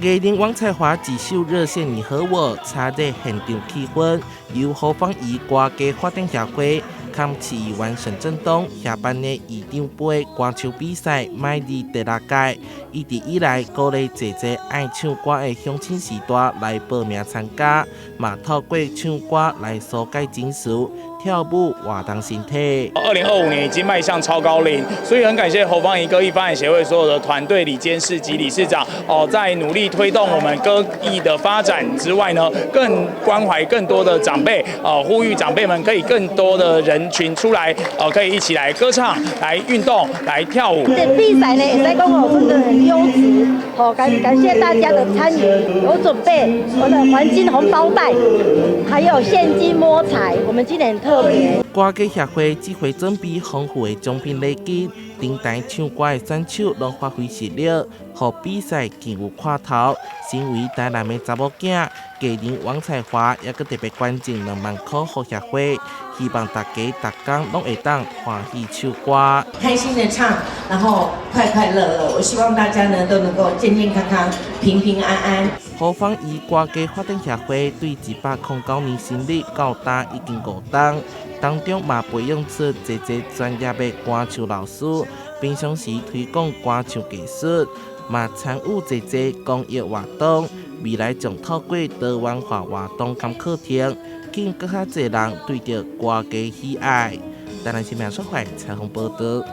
藝人王彩樺一首熱線你和我，炒熱現場氣氛。由侯方域歌藝發展協會、兼市議員沈振東協辦的議長盃歌唱比賽，邁入第六屆。一直以來鼓勵濟濟愛唱歌的鄉親序大來報名參加，嘛透過唱歌來紓解情緒、跳舞活動身體。2025年已經邁向超高齡，所以很感謝侯方域歌藝發展協會所有的團隊、理監事及理事長哦，在努力推動我們歌藝的發展之外呢，更關懷更多的長輩，哦，呼籲長輩們可以更多的人群出來，哦，可以一起來歌唱、來運動、來跳舞。這比賽呢，會使講哦，真的很優質，好感謝大家的參與，有準備我的黃金紅包袋，還有現金摸彩，我們今年特別。歌藝協會這回準備豐富的獎品禮金，登台唱歌的選手攏發揮實力，予比賽更有看頭。身為台南的查某囝，藝人王彩樺也閣特別捐贈2萬塊予協會，希望大家逐工攏會當歡喜唱歌，開心的唱，然後快快樂樂。我希望大家呢都能夠健健康康、平平安安。侯方域歌藝發展協會對109年成立到今已經5冬，當中嘛培養出濟濟專業的歌唱老師，平常時推廣歌唱技術，嘛參與濟濟公益活動。未來將透過多元化活動佮課程，吸引閣較濟人對著歌藝喜愛。台南新聞說會採訪報導。